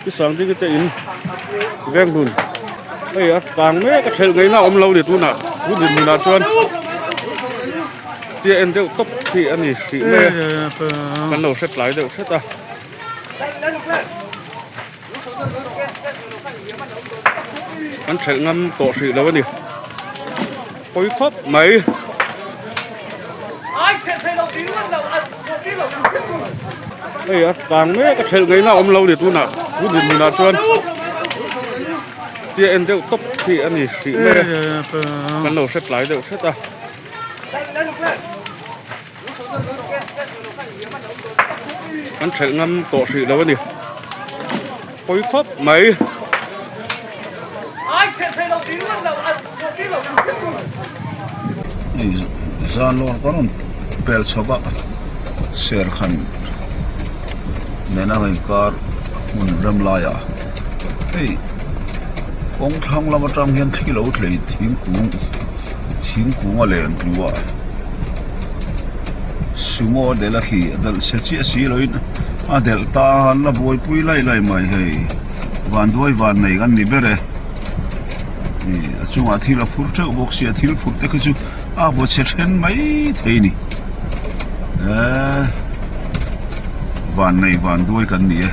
Pi Sangdingi te in veng hlun hei a kang mek a thelh ngaihna a awm lo a ni tunah tun dinhmunah chuan tia en deuh tawp hi a ni hrih mai a kan lo hre tlai deuh hret a. Kan thelh ngam tawh hrih lo a ni pawi khawp mai. Hei a kang mek a thelh ngaihna a awm lo a ni tunah tun dinhmunah chuan tia en deuh tawp hi a ni hrih mai a kan lo hre tlai deuh hret a. Kan thelh ngam tawh hrih lo a ni pawi khawp mai. Hei zan lawr ka rawn pel chho a serkhan nena inkar hmun rem laiah hei kawng thlang lam atang hian thli lo tlei thingkung thingkung a len tlu a sumo a delh a khi a delh chhe chiah si loin a delh ta a an la buaipui laih laih mai hei vanduai van nei kan ni ber e ih a chungah thil a phur teuh bawk sia thil phurh te khi chu a vaw chhe then mai thei a ni eee van nei vanduai kan ni e.